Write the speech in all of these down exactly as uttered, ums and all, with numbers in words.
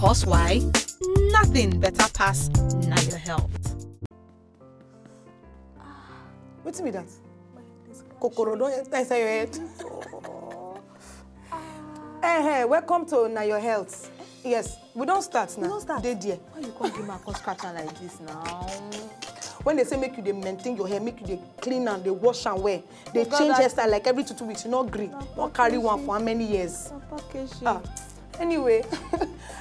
Us why? Nothing better pass na your health. Wetin be that? Kokoro don enter inside your head. Eh, eh, welcome to Na Your Health. Yes, we don start now. Don start? Dey there. Why you come give me a come scratch am like this now? When they say make you dey maintain your hair, make you dey clean am, dey wash am well, dey God, change that- hairstyle like every two two weeks, you no gree. No carry one for how many years? Package. Ah, anyway,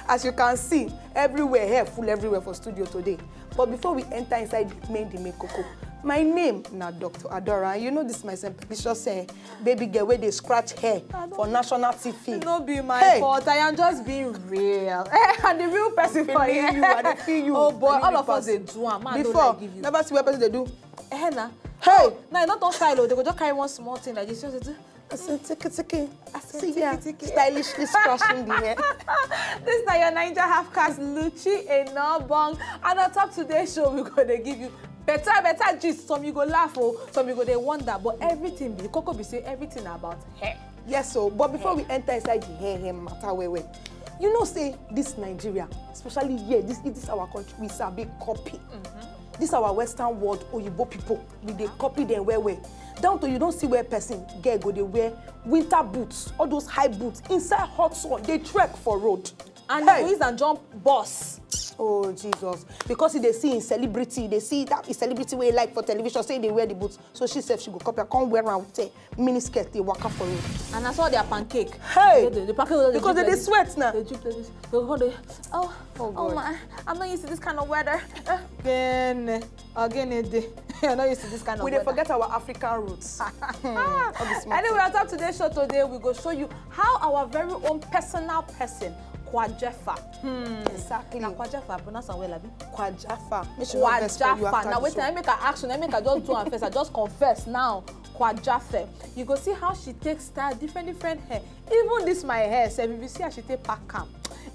as you can see, everywhere hair full everywhere for studio today. But before we enter inside the main the main cocoa, my name na Doctor Adora, and you know this my sempelicious eh, baby girl wey dey scratch hair for national T V. No be my Hey! Fault. I am just being real. Eh, and the real person for Feeling here. You, I dey feel you. Oh boy, Feeling all you of us pass. dey do am. Man, I no Before, like give you. Never see where person dey do. Eh, na. Hey! Now you no turn style o. They go just carry one small thing like this. Just do, I say, take it, take it. I say, See take there, it, take it. Stylishly scratching the hair. This na your Naija half caste Luchi Enobong. And on top today show, we go dey give you better, better gist. Some you go laugh o, some you go dey wonder. But everything be, the cocoa be say everything about hair. Yes, so but before we enter inside the hair hair matter well well, you know say this Nigeria, especially here, this this our country, we sabi copy. This our Western world, Oyibo people, we dey copy them well well. Down to you don see where person girl go dey wear winter boots, all those high boots inside hot sun, dey trek for road. And Hey! They go use and jump bus. Oh Jesus! Because e dey see in celebrity, e dey see that in celebrity wey e like for television, say e dey wear the boots. So she sef she go copy am, come wear am with a mini skirt, dey waka for road. And I saw their pancake. Hey! The, the pancake wey Because they drip dey sweat now. They drip like this. They go dey, oh, Oh, oh God. My, I'm not used to this kind of weather. Again, again, day. I'm not used to this kind of We dey weather. Forget our African roots. Hmm, all the smart Anyway, on top today's show today, we go show you how our very own personal person, Kwajefa. Hmm. Exactly. Na Kwajefa, pronounce am well, abi? Kwajafa. Make she no vex for you Kwajafa. after Now the wait, show. I make an action. I make I just do am first. I just confess now. Kwajafe. You go see how she take style different different hair. Even this my hair sef, if you see how she take pack am,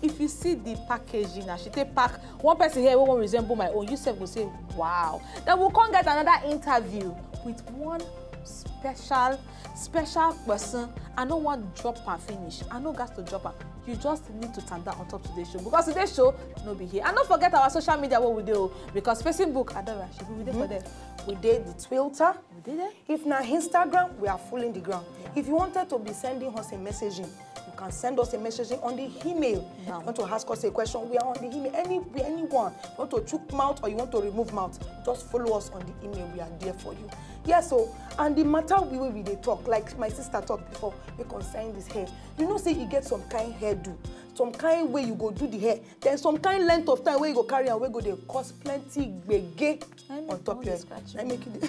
if you see the packaging, as she take pack one person hair wey wan resemble my own, you sef go say wow. Then we come get another interview with one special special person. I no wan drop am finish. I no gas to drop am. You just need to tanda on top today's show because today's show no be here. And don't forget our social media wey we dey o, because Facebook, Adora, she be we dey for there. We dey the Twitter. We dey there. If na Instagram, we are fooling the ground. If you wanted to be sending us a messaging, you can send us a messaging on the email. Now. You want to ask us a question, we are on the email. Any anyone, you want to chook mouth or you want to remove mouth, just follow us on the email. We are there for you. Yes, so and the matter we wey we dey talk, like my sister talk before, we concern this hair. You know say e get some kind hairdo, some kind way you go do the hair, then some kind length of time wey you go carry am wey go dey cause plenty gbege I know, on top don't your dey scratch head. Na me. Make you dey.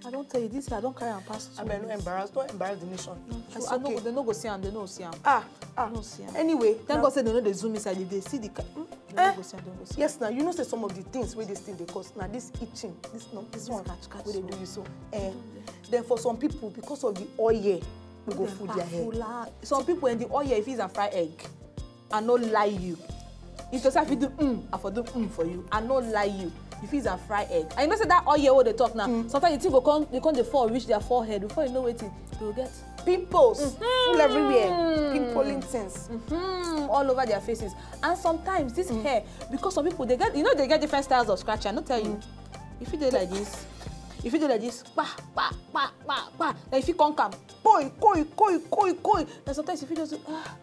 I don tell you this. I don carry am pass two Abeg, no weeks. Embarrass, don't embarrass the nation. No, It's true. I no go, okay. They no go see am. They no see am. Ah, ah. No see am. Anyway, Thank now- God say they no dey zoom inside. They dey see the. Ca- mm, they Eh? No go see am. They no go see am. Yes, now you know say some of the things wey this thing dey cause na this itching, this no, this This one catch, catch wey dey so. do you so. Eh, then for some people, because of the oil, we go Dem fool their hair. Pafula. Some people in the oil, if it's a fry egg, I no lie you. If you say I fit do mm, I for do mm for you. I no lie you. If it's a fry egg, and you know say that oil wey they talk now. Sometimes the thing go come, they come dey fall reach their forehead before you know wetin they go get. Pimples full everywhere, pimpling things. Hmm, all over their faces. And sometimes this hair, because some people they get, you know, they get different styles of scratching. I no tell you. If you dey like this, if you dey like this, pa pa pa pa pa. Then if you come come, koi koi koi koi koi. Then sometimes if you just ah,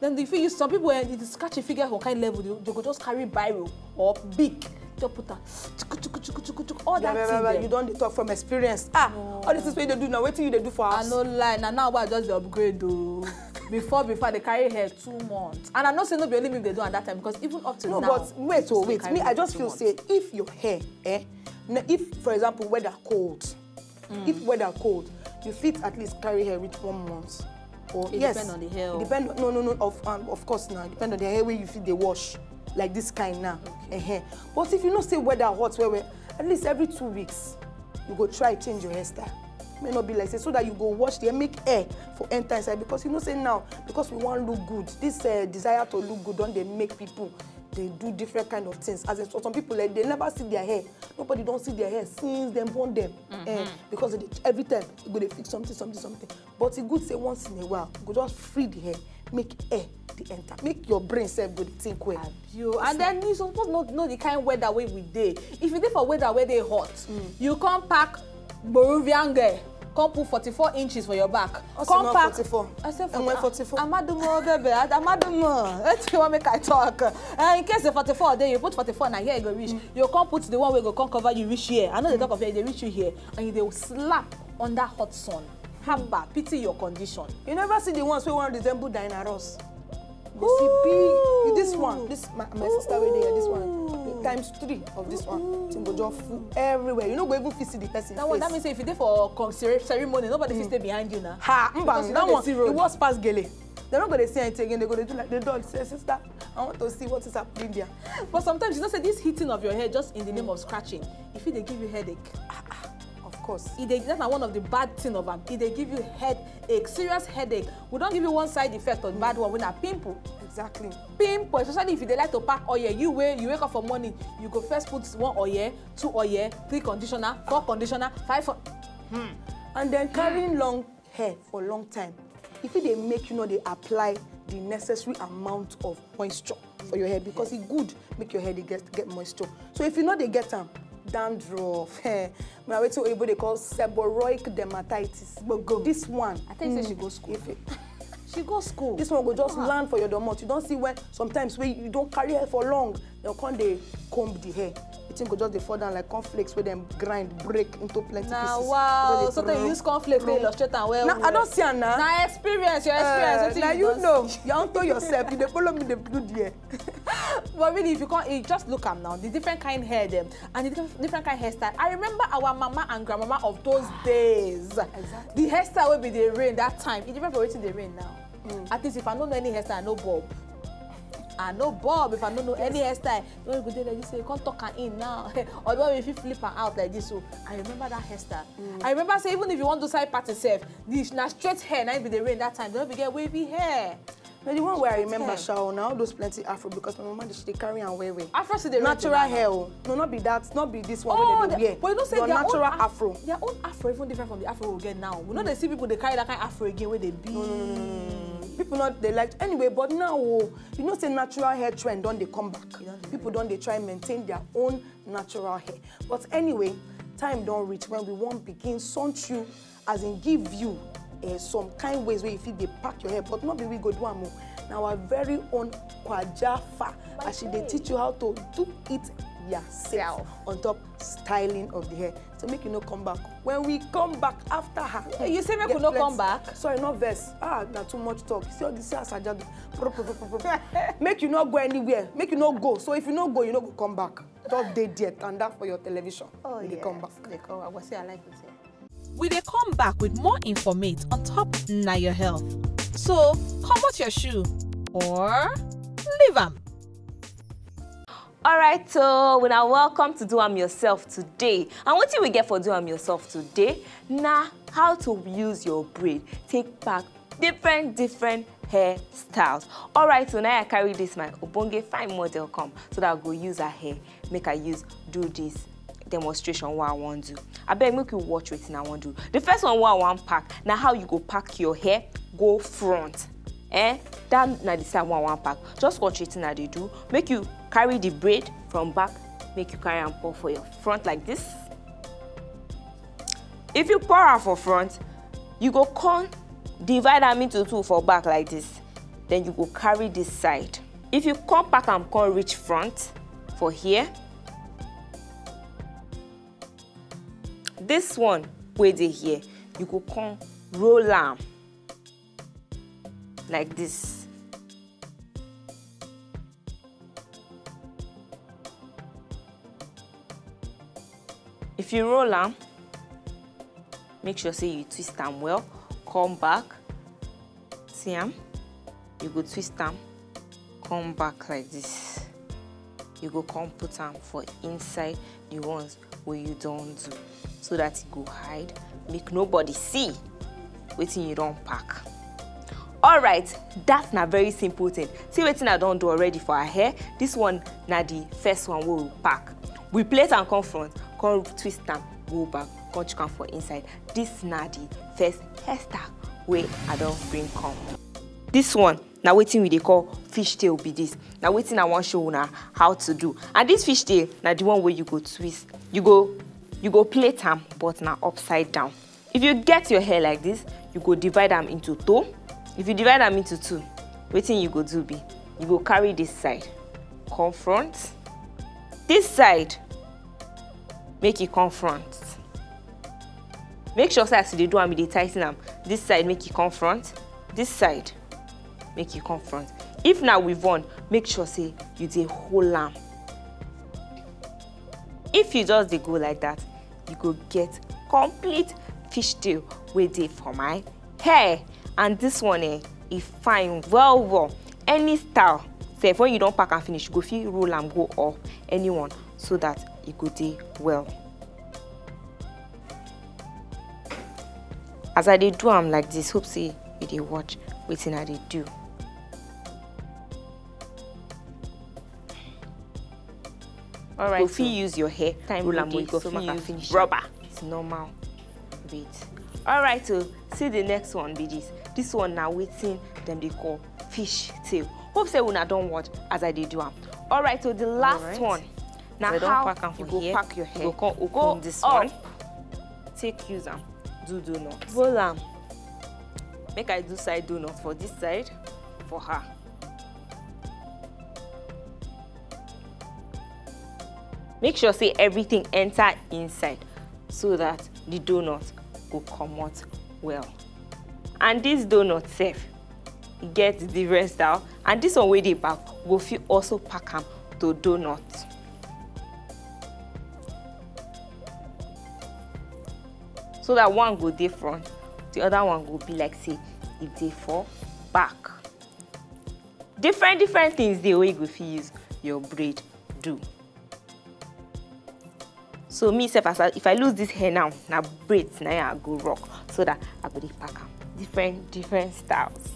then if you use some people and the scratching figure for kind level, they, they go just carry biro or big, just put am, chuku, chuku, chuku, chuku, chuku, all Yeah, that blah, blah, blah, thing. you don dey talk from experience. Ah, all the things wey you dey do now, wetin you dey do for I house? No lie, na now I just dey upgrade o. Before, before they carry hair two months, and I know say no be only me dey do at that time because even up to No, now. but wait, oh, they wait. carry Me, I hair just two feel months. Say if your hair, eh, na- if for example weather cold, if weather cold, you fit at least carry hair reach one month. Or It yes, depend on the hair, It oh. depend. No, no, no. Of um, of course now, depend on the hair wey you fit dey wash, like this kind now. Uh-huh. But if you know say weather hot well well, at least every two weeks, you go try change your hairstyle. May not be like say so that you go wash the hair, make hair for enter inside because you know say now because we wan look good, this uh, desire to look good don dey make people dey do different kind of things. As in, some people, like, they never see their hair. Nobody don see their hair since dem born dem. Eh, because they dey, every time, e go dey fix something, something, something. But e good say once in a while, you go just free the hair, make air dey enter, make your brain sef go dey think well. You and then you suppose know, know the kind weather wey we dey. If you dey for weather wey dey hot, you come pack Moravian girl, come put forty-four inches for your back. Come pack forty-four. I say forty-four. Amadumo bebe, Amadumo. Wetin you want make I talk? Uh, in case the forty-four dey, you put forty-four, na here e go reach. You come put the one wey go come cover you reach here. I know they talk of here, they reach you here, and you dey slap under hot sun. Haba, pity your condition. You never see the ones wey wan resemble Diana Ross. They see big, this one, this my, my sister wey dey here, this one, times three of this one. Thing go just full everywhere. You no go even fit see the person. That one, that means say if you dey for com-, cere-, ceremony, nobody fit stay behind you now. Ha, mba, because you that one, it was past gele. They no go dey see anything again. They go dey do like the dog say, "Sister, I want to see what is happening there." But sometimes you know say this heating of your hair just in the name of scratching, if it dey give you headache. Of course. E dey, that's na one of the bad thing of am. E dey give you headache, serious headache. We don give you one side effect of bad one, wey na pimple. Exactly. Pimple, especially if you dey like to pack oil. You wey, you wake up for morning, you go first put one oil, two oil, three conditioner, four conditioner, five. And then carrying long hair for long time, e fit dey make you no dey apply the necessary amount of moisture for your hair, because e good make your hair dey get, get moisture. So if you no dey get am, dandruff, eh, na wetin oyibo dey call seborrheic dermatitis. This one, I think say she go school. She go school. This one go just land for your domot. You don see when sometimes wey you don carry hair for long, dem come dey comb the hair. The thing go just dey fall down like cornflakes wey dem grind, break into plenty pieces. Wow. So they use cornflakes to illustrate am well. Now I don see am now. Na experience, your experience. Uh, now you know. You don tell yourself. You dey follow me, dey do there. But really, if you come, you just look am now. The different kind hair dem and the different, different kind hairstyle. I remember our mama and grandmama of those days. Exactly. The hairstyle wey be dey reign that time, e different from wetin dey reign now. At least if I no know any hairstyle, I no bob. I no bob if I no know any hairstyle. When you go dey like this, you come talk am in now. Or the one wey you fit flip am out like this. So I remember that hairstyle. I remember say even if you wan do side parting sef, the, na straight hair na im be dey reign that time. They no be get wavy hair. Na the one wey I remember, sha o, na all those plenty afro, because my mama dey, she dey carry am well well. Afro still dey reign till now. Natural hair o. No, no be that, no be this one wey dem dey wear. But you know say their own natural afro. Their own afro even different from the afro we get now. We no dey see people dey carry that kind afro again wey dey be. No, no, no, no, no, no. People no dey like anyway, but now o, you know say natural hair trend don dey come back. People don dey try maintain their own natural hair. But anyway, time don reach when we wan begin sound you, as in give you, eh, some kind ways wey you fit dey pack your hair, but no be we go do am o. Na our very own Kwajafa, as she dey teach you how to do it yourself on top styling of the hair. So make you no come back. When we come back after her, you say make we no come back? Sorry, no vex. Ah, na too much talk. See all this, see as I just pro, pro, pro, pro, pro. Make you no go anywhere. Make you no go. So if you no go, you no go come back. Just dey there, tanda for your television. Oh, we dey come back. Dey come back. But see, I like it here. We dey come back with more informate on top na your health. So, comot your shoe or leave am. Alright, so una welcome to Do Am Yourself today. And wetin we get for Do Am Yourself today na how to use your brain take pack different different hairstyles. Alright, so now I carry this my ogbonge fine model come so that I go use her hair, make I use do this demonstration wey I wan do. Abeg, make you watch wetin I wan do. The first one wey I wan pack na how you go pack your hair go front. Eh, that na the side wey I wan pack. Just watch wetin I dey do. Make you carry the braid from back, make you carry am pour for your front like this. If you pour am for front, you go come divide am into two for back like this. Then you go carry this side. If you come pack am come reach front for here, this one wey dey here, you go come roll am like this. If you roll am, make sure say you twist am well, come back, see am, you go twist am, come back like this. You go come put am for inside the ones wey you don do, so that e go hide, make nobody see wetin you don pack. Alright, that's na very simple thing. See wetin I don do already for her hair. This one na the first one wey we pack. We plait am come front, come twist am go back, come chook am for inside. This na the first hairstyle wey I don bring come. This one na wetin we dey call fishtail be this. Na wetin I wan show una how to do. And this fishtail na the one wey you go twist. You go you go plait am, but na upside down. If you get your hair like this, you go divide am into two. If you divide am into two, wetin you go do be, you go carry this side come front, this side make e come front. Make sure say as you dey do am, you dey tighten am. This side make e come front, this side make e come front. If na weave on, make sure say you dey hold am. If you just dey go like that, you go get complete fishtail wey dey for my hair. And this one, eh, e fine well well. Any style sef, when you don pack am finish, you go fit roll am go up, anyone, so that e go dey well. As I dey do am like this, hope say you dey watch wetin I dey do. Alright, you go fit use your hair, time roll am, you go fit use rubber. It's normal. Wait. Alright, so see the next one be this. This one na wetin dem dey call fishtail. Hope say una don watch as I dey do am. Alright, so the last one na how you go pack your hair. You go come open this one. Take use am do donut. Roll am. Make I do side donut for this side for her. Make sure say everything enter inside so that the donut go comot well. And this donut sef, e get different style, and this one wey dey back, go fit also pack am to donut, so that one go dey front, the other one go be like say e dey for back. Different different things dey wey you go fit use your braid do. So me sef, as I, if I lose this hair now, na braids na I go rock, so that I go dey pack am different different styles.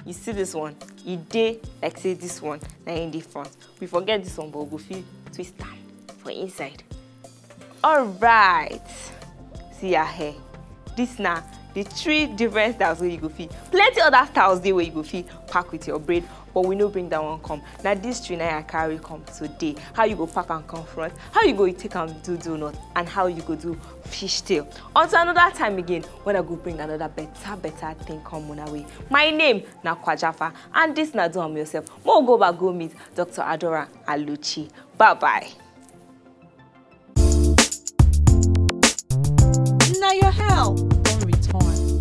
You see this one, e dey like say this one na in dey front. We forget this one, but we go fit twist am for inside. Alright, see your hair. This na the three different styles wey you go fit. Plenty other styles dey wey you go fit pack with your braid, but we no bring that one come. Na this three na I carry come today. How you go pack am come front, how you go take am do donut, and how you go do fishtail. Until another time again, when I go bring another better better thing come una way. My name na Kwajafa, and this na Do Am Yourself. Mo go back go meet Doctor Adora Aluchi. Bye bye. Now your help don return.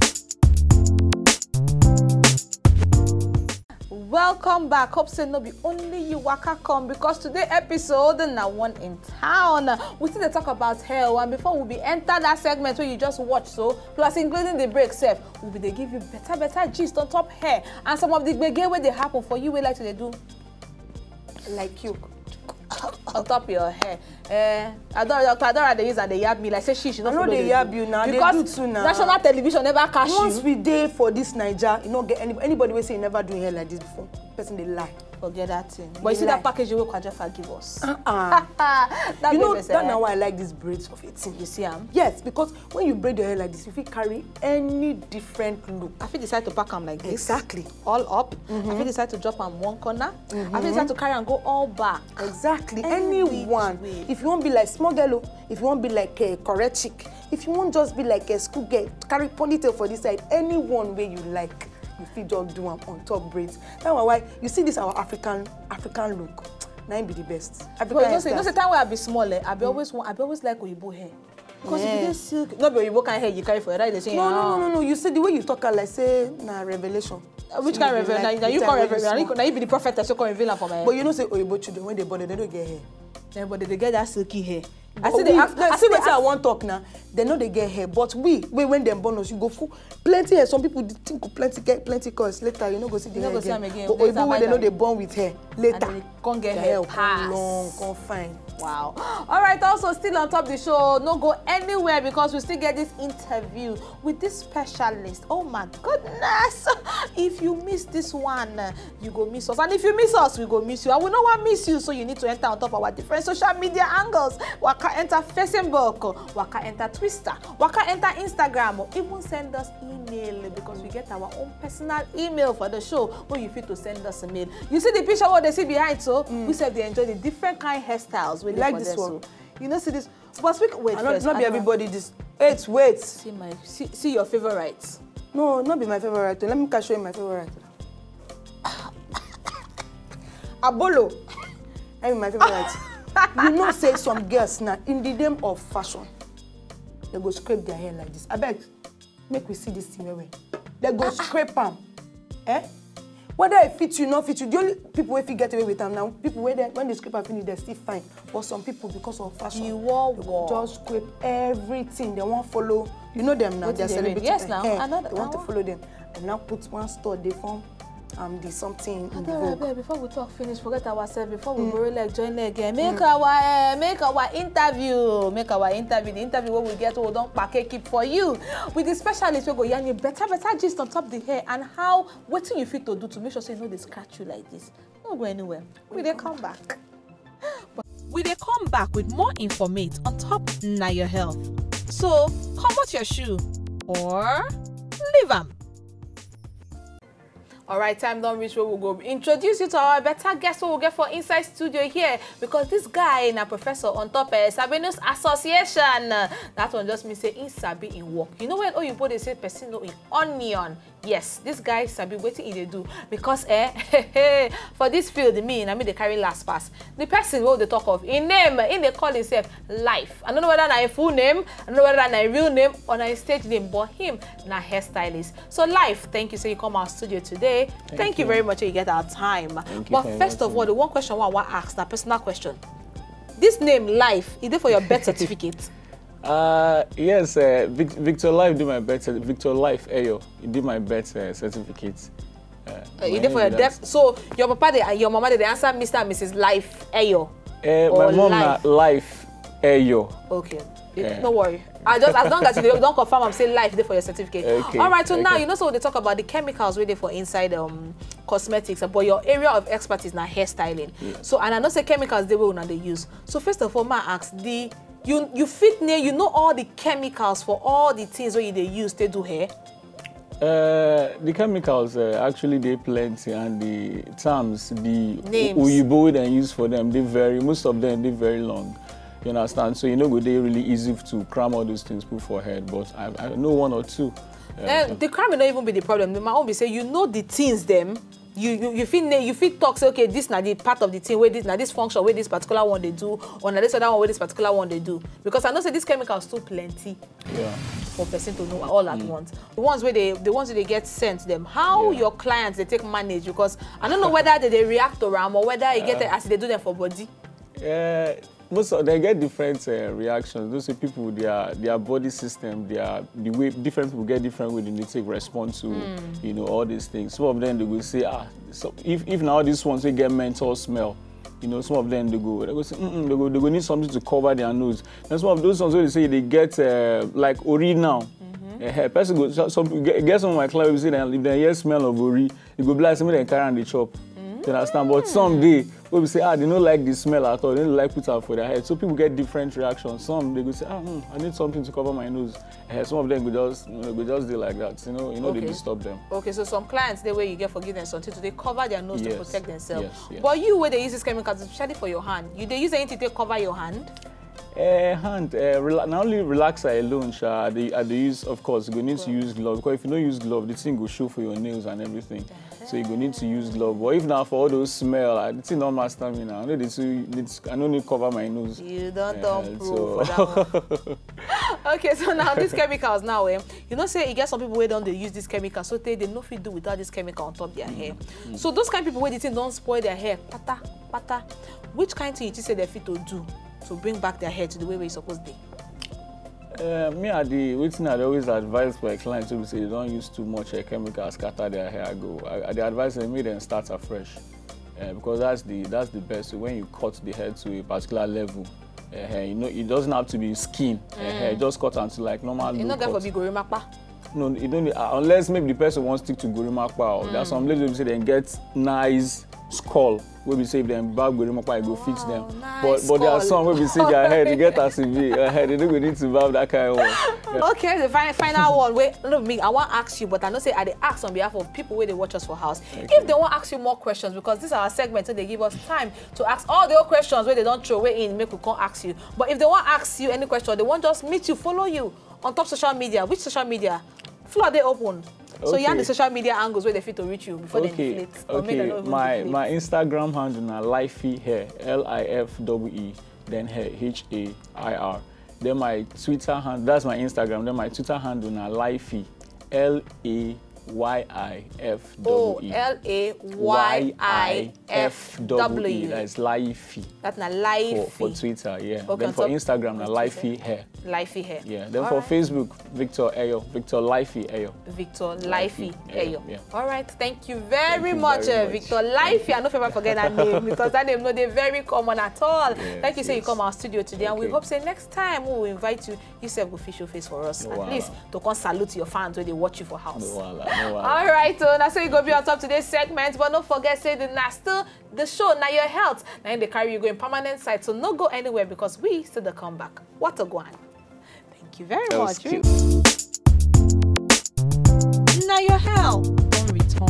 Welcome back. Hope say no be only you waka come, because today episode na one in town. We still dey talk about hair, and before we be enter that segment wey you just watch so, plus including the break sef, we be dey give you better better gist on top hair and some of the gbege wey dey happen for you wey like to dey do like you on top your hair. Eh, Adora, Doctor Adora dey use and dey yab me like say she she no I no follow dey dey yab do. You now, dey Because do too now. National television never catch Once you. We dey for this Naija, you no get any, anybody wey say you never do hair like this before. Person dey lie. Forget that thing. But you see that package wey Kwajafa give us. Uh-uh. That You know, baby say, that eh? Now why I like these braids of a thing. You see am? Yes, because when you braid your hair like this, you fit carry any different look. I fit decide to pack am like this. Exactly. All up. I fit decide to drop am one corner. I fit decide to carry am go all back. Exactly. Any which Anyone. Way. If you wan be like small girl, oh, if you wan be like a correct chick, if you wan just be like a school girl, carry ponytail for this side, anyone wey you like, you fit just do am on top braids. That one why you see this our African African look. Na im be the best. African But you know say, you know say hairstyles. Time wey I be small, eh, I be always want, I be always like oyibo hair. Because if you Yeah. Dey silk, no be oyibo kind hair you carry for your head, they say, No, no, no, ah. No, no. You see the way you talk am like say na revelation. Uh, which kind of Say you be revelation? Like Now, now you the come time when you revelation. Now you, small. Now you be the prophet that so come reveal am for my head. But you know say oyibo children when they born, they don't get hair. Yeah, but they get that silky hair. I But see the we, ask, I I see see the wetin I ask. Wan talk now. They no dey get hair, but we, we when dem born us, you go full plenty hair. Some people dey think of plenty get plenty coils later. You no go see the You no hair go see again. Am again. But Later, oyibo by wey they no time. Dey born with hair later. And they come get Their hair hair come pass. Long, come fine. Wow. All right, also still on top the show, no go anywhere because we still get this interview with this specialist. Oh my goodness. If you miss this one, you go miss us. And if you miss us, we go miss you. And we no wan miss you, so you need to enter on top our different social media angles. Waka enter Facebook, waka enter Twitter, waka enter Instagram, or even send us email because we get our own personal email for the show where you fit to send us a mail. You see the picture what they see behind, so we sef dey enjoy the different kind hairstyles. We You like this one? You know, see this. But speak, wait I not, first. Not be Anna, everybody this. Wait, wait. See my see, see your favorite. No, not be my favorite. Let me catch you my favorite. Abolo. That be my favorite. You know, say some girls now in the name of fashion, they go scrape their hair like this. I beg, make we see this thing well well. They go scrape am. Eh? Whether it fit you, not fit you, the only people wey fit get away with am now, people wey dey, when they scrape am finish, they still fine. But some people, because of fashion, You wore they go war. Just scrape everything. They won't follow. You know them now. Wetin They're dey reign? Celebrity. Yes, now. Eh, I know they that want to one. Follow them. And now put one store. They form um the something in the Abeg, Vogue. Abeg, before we talk finish, forget ourselves, before we borrow leg, join leg again. Make our uh, make our interview, make our interview, the interview where we get we don't pack keep for you with the specialist wey go yarn you better better gist on top the hair and how wetin you fit to do to make sure say e no dey scratch you like this. No go anywhere. We dey come back. We dey come back with more informate on top na your health. So comot your shoe or leave am. All right, time don reach wey we go introduce you to our better guest wey we get for inside studio here, because this guy na professor on top uh, Sabinus Association. That one just mean say he sabi im work. You know when oyibo dey say person know im onion? Yes, this guy sabi wetin he dey do, because eh, for this field, me na me dey carry last pass. The person wey we dey talk of, im name, he dey call himself Life. I don't know whether na im full name, I don't know whether na im real name or na im stage name, but him na hairstylist. So Life, thank you say you come our studio today. Thank, you very much say you get our time. Thank you But for first of inviting all, me. The one question wey I wan ask na personal question. This name Life, e dey for your birth certificate? Uh, yes, uh, Vic- Victor Life do my birth cert- Victor Life Eyo. He did my birth uh, certificate. Uh, Uh, e dey for your death. So your papa dey and your mama dey dey answer Mister and Missus Life Eyo. Uh, or my mom Life. na Life Eyo. Okay. Yeah. No worry. I just, as long as you dey- don confirm am say Life dey for your certificate. Okay, All right. So now okay. You know, so we dey talk about the chemicals wey dey for inside um cosmetics, but your area of expertise na hairstyling. Yes. So and I know say chemicals dey wey una dey use. So first of all, ma ask the you you fit name you know all the chemicals for all the things wey you dey use take do hair. Uh, the chemicals uh, actually dey plenty, and the terms, the Names. oyibo wey dem use for them, dey very, most of them dey very long. You understand? So you know, go dey really easy to cram all those things put for head. But I, I know one or two. Uh, Eh, the cramming no even be the problem. My own be say you know the things them. You, you, you fit na- you fit talk say, okay, this na the part of the thing wey this na this function wey this particular one dey do, or na this other one wey this particular one dey do, because I know say these chemicals too plenty yeah. For person to know all at once. The ones wey dey the ones wey dey get sent them, how Yeah. Your clients dey take manage, because I don't know whether they dey react to am or whether e get Yeah. As they do them for body. Uh, most of them get different uh, reactions. Those people, their their body system, their the way different people get different way they take respond to, you know, all these things. Some of them they will say, ah, so if if now these ones they get mental smell, you know, some of them they go they go say, mm they go they go need something to cover their nose. And some of those ones wey they say they get uh, like ori now. Eh, person go so- some get, get some of my clients wey say that if they hear smell of ori, e go be like say make dem carry am dey chop. You understand? But some dey wey be say ah they no like the smell at all. They no like put am for their head. So people get different reactions. Some they go say ah hmm, I need something to cover my nose. Eh, some of them go just you know, go just dey like that. You know, you know they Okay. Disturb them. Okay, so some clients dey wey you get forgiveness something to dey cover their nose to Yes, protect themselves. yes, yes. But you wey dey use these chemicals, especially for your hand, you dey use anything take cover your hand? Uh, hand, uh, rela- not only relaxer alone, sha, I dey, I dey use, of course, you go need to use glove, because if you don't use glove, the thing go show for your nails and everything. So you go need to use glove. But if not for all those smell, I, the thing don't master me now. I know they too, they too- I no need cover my nose. You don't Eh, don prove so- for that one. Okay, so now these chemicals now, eh, you know say e get some people wey don dey use these chemicals, so they they no fit do without this chemical on top their hair. So those kind people wey the thing don spoil their hair, pata pata, which kind thing you think say they fit to do to bring back their hair to the way wey e suppose dey? Uh, me, I the wetin I dey always advise my clients to be say they don't use too much uh, chemicals scatter their hair go. I, I dey advise them make them start afresh. uh, because that's the that's the best. So when you cut the hair to a particular level, uh, you know, it doesn't have to be skin. Uh, just cut until like normal. You no get for be gorimapa. No, you don't need, uh, unless maybe the person wants stick to gorimapa. Or there are some ladies who say they get nice skull. Wey be say if dem barb gorimapa, e go fit them. But but there are some wey be say their head, you get as e be, their head, they no go need to barb that kind of one. Okay, the final, final one. Wait, no, me, I want to ask you, but I know say I dey ask on behalf of people where they watch us for house. Okay. If they want to ask you more questions, because this is our segment, so they give us time to ask all the questions where they don't throw away in, make we come ask you. But if they want to ask you any question, they want just meet you, follow you on top social media. Which social media? Floor dey open. So you have the social media angles where they fit to reach you before they inflate. Okay, my my Instagram handle na Lifey Hair, L I F E E, then hair, H A I R. Then my Twitter handle, that's my Instagram. Then my Twitter handle na Lifey, L A Y I F E E. Oh, L A Y I F E E. That's Lifey. That's na Lifey for Twitter, yeah. Then for Instagram na Lifey Hair. Lifey Hair. Yeah. Then for Facebook, Victor Eyo, Victor Lifey Eyo. Victor Lifey Eyo. Yeah. All right. Thank you very much, uh, Victor Lifey. I no fit ever forget that name because that name no dey very common at all. Thank you say you come our studio today, and we hope say next time we will invite you. You sef go fit show face for us at least to come salute your fans wey dey watch you for house. No wahala, no wahala. All right, so na so e go be on top today's segment, but no forget say the na still the show na your health na im dey carry you go in permanent site, so no go anywhere because we still dey come back. What a gwaan. Thank you very much. Na your health don return.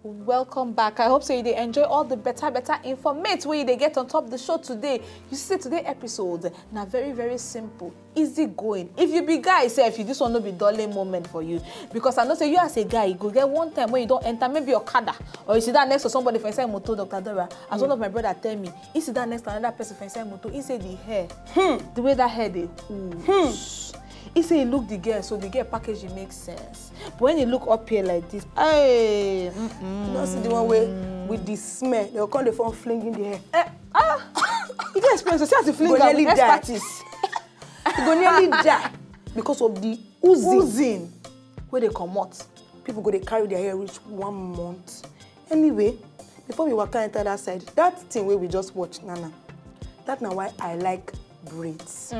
Welcome back. I hope so you dey enjoy all the better better informate wey you dey get on top the show today. You see today episode na very very simple, easy going. If you be guy sef, you this one no be dulling moment for you, because I know say you as a guy, you go get one time when you don't enter maybe okada or you sit down next to somebody for inside motor. Doctor Dora, as one of my brother tell me, he sit down next to another person for inside motor. He say the hair, the way that hair dey ooh. He say he look the girl, so the girl package e make sense. But when he look up here like this, hey, mm-mm. You don't see the one way with the smell. They will come the phone flinging the hair. Eh, ah, you get experience. See as you fling am with expertise. You go nearly die because of the oozing. Oozing wey dey comot. People go dey carry their hair reach one month. Anyway, before we waka enter that side, that thing wey we just watch, Nana, that na why I like braids.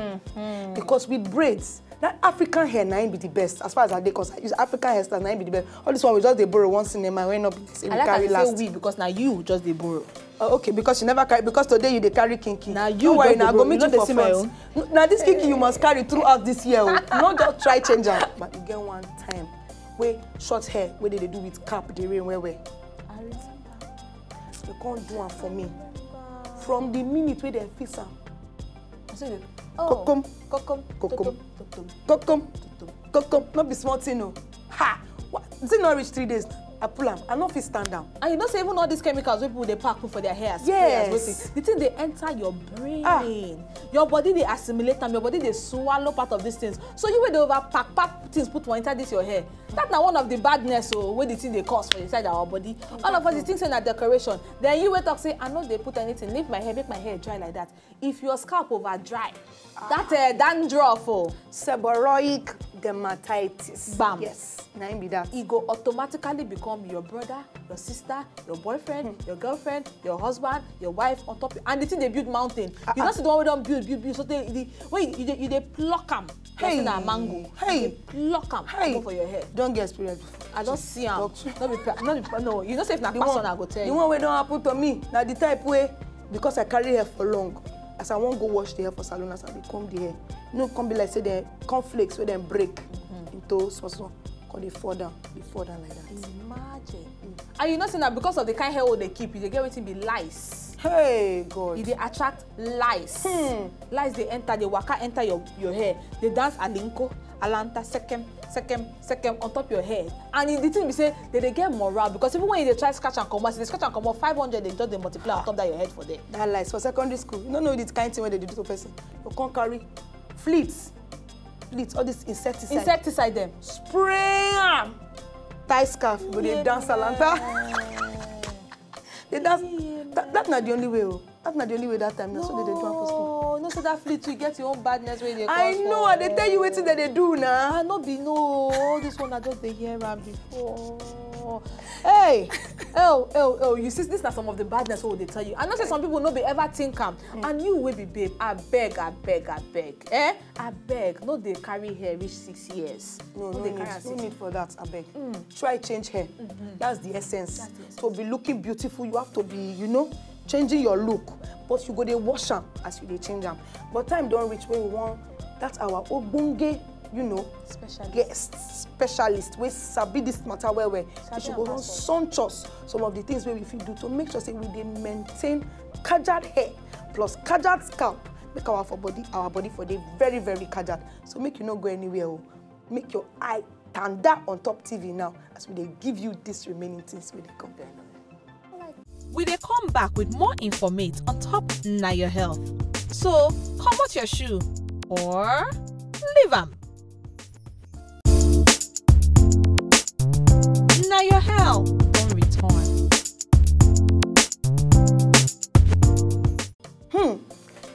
Because with braids, that African hair na im be the best as far as I dey concerned. Use African hairstyle na im be the best. All this one we just dey borrow one cinema wey no be the same. I like carry as you say last. We because na you just dey borrow. Uh, okay, because you never carry, because today you dey carry kinky. Na you. No worry, na go meet you for front. N- na this kinky you must carry throughout this year o. No just try change am. But you get one time wey short hair wey dey dey do with cap dey rain well well. I remember. You can't do am for me. From the minute wey dem fix am. I say, oh, kokom, kokom, kokom, kokom, kokom. No be small thing o. Ha! What? Is it not reach three days? I pull am. I no fit stand down. And you know say even all these chemicals wey people dey pack put for their hair, spray and wetin, the thing dey enter your brain. Ah. Your body dey assimilate am. Your body dey swallow part of these things. So you wey dey over pack pack things put for inside this your hair. That na one of the badness o wey the thing dey cause for inside our body. All of us dey think say na decoration. Then you wey talk say I no dey put anything, leave my hair, make my hair dry like that. If your scalp over dry, that uh, dandruff o, seborrheic dermatitis. Bam. Yes, na im be that. E go automatically become your brother, your sister, your boyfriend, your girlfriend, your husband, your wife on top. And the thing dey build mountain. You know see the one wey don build, build, build. So the, the when you, you, dey, you dey pluck am. Hey. Like say na mango. Hey. You dey pluck am. Hey. Go for your hair. Don get experience before. I don see am. No be pe- no be pe- no. You know say if na person I go tell you. The one wey don happen to me na the type wey, because I carry hair for long, as I wan go wash the hair for salon, as I dey comb the hair, no come be like say the cornflakes wey dem break into small small, come dey fall down, dey fall down like that. Imagine. And you know say na because of the kind hair wey dey keep, you dey get wetin be lice. Hey God. E dey attract lice. Hmm. Lice dey enter, dey waka enter your your hair, dey dance alinko, alanta, sekem, sekem, sekem on top your hair. And e, the thing be say they dey get morale because even when you dey try scratch am comot, as you dey scratch am comot, five hundred dey just dey multiply on top that your head for there. That lice for secondary school, you no know the kind thing wey dey dey do to person. You come carry fleet, fleet, all this insecticide. Insecticide dem. Spray am. Tie scarf, go dey dance alanta. Dey dance. That, that na the only way o. That na the only way that time. Na so they dey do am for school. No, no, So that fleet, you get your own badness wey dey cause I know, I dey tell you wetin dem dey do na. Ah, no be no. All this one I just dey hear am before. Hey, oh, oh, oh, you see, these are some of the badness wey we dey tell you. I know say some people no be ever think am. And you wey be babe, abeg, abeg, abeg. Eh? Abeg, no dey carry hair reach six years. No, no dey need, carry am no six need for that, abeg. Try change hair. That's the essence. That's the essence. To be looking beautiful, you have to be, you know, changing your look. But you go dey wash am as you dey change am. But time don reach when we want that our ogbonge, you know, Specialist. Guest specialist wey sabi this matter well well. Sabi She should go am run pass us. Sumptuous some of the things wey we fit do to make sure say we dey maintain kajad hair plus kajad scalp. Make our for body, our body for dey very, very kajad. So make you no go anywhere. Oh. Make your eye tanda on top T V now as we dey give you these remaining things wey dey come. We dey come back with more informate on top Na Your Health. So, comot your shoe or leave am. Na Your Health don return. Hmm,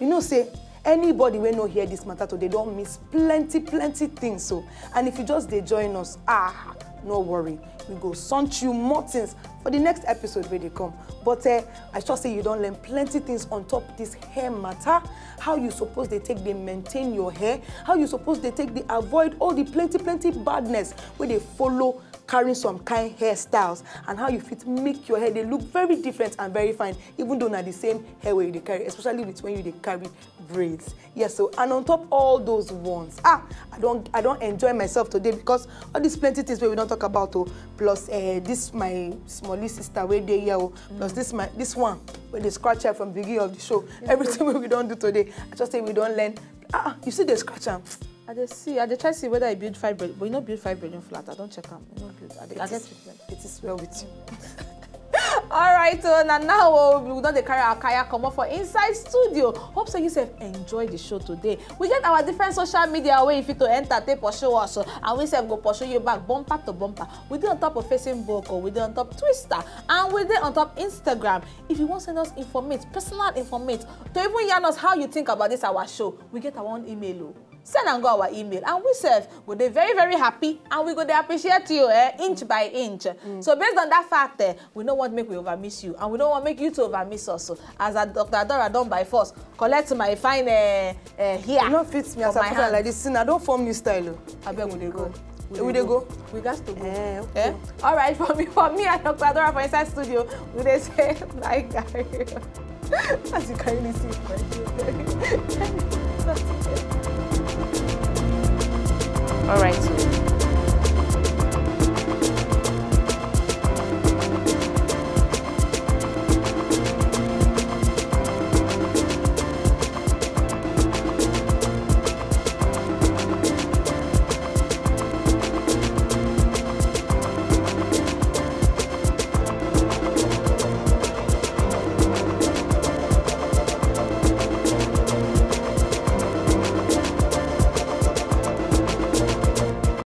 you know say anybody wey no hear this matter today don miss plenty, plenty things. So, and if you just dey join us, ah, no worry, we go sumptuous more things for the next episode wey dey come. But eh, I sure say you don learn plenty things on top this hair matter, how you suppose dey take dey maintain your hair, how you suppose dey take dey avoid all the plenty, plenty badness wey dey follow carrying some kind hairstyles, and how you fit make your hair dey look very different and very fine, even though na the same hair wey you dey carry, especially with when you dey carry braids. Yes, so, and on top all those ones, ah, I don, I don enjoy myself today because all these plenty things wey we don talk about, oh, plus eh, this my smallie sister wey dey here, oh, plus this my, this one wey dey scratch hair from the beginning of the show. Everything wey we don do today, I just say we don learn. Ah, you see, dey scratch am. I dey see, I dey try see whether e build fibroid, but e no build fibroid in flat. I don check am, e no build. I dey, I get treatment. It is well with you. All right, so na now, oh, we don dey carry our kaya comot for inside studio. Hope say you sef enjoy the show today. We get our different social media wey you fit to enter take pursue us, oh, and we sef go pursue you back bumper to bumper. We dey on top of Facebook, oh, we dey on top Twitter, and we dey on top Instagram. If you wan send us informate, personal informate, to even yarn us how you think about this our show, we get our own email, oh. Send am go our email, and we sef go dey very, very happy, and we go dey appreciate you, eh, inch by inch. So based on that fact, eh, we no want make we overmiss you, and we no want make you to overmiss us. So as a Doctor Adora don by force collect my fine, eh, eh, hair. You no fit me as I put am like this. See, I don form new style, oh. Abeg, we dey go. We dey go. We gats to go. Eh, okay. Eh? All right, for me, for me and Doctor Adora for inside studio, we dey say bye, guys. As you can really see, all right, so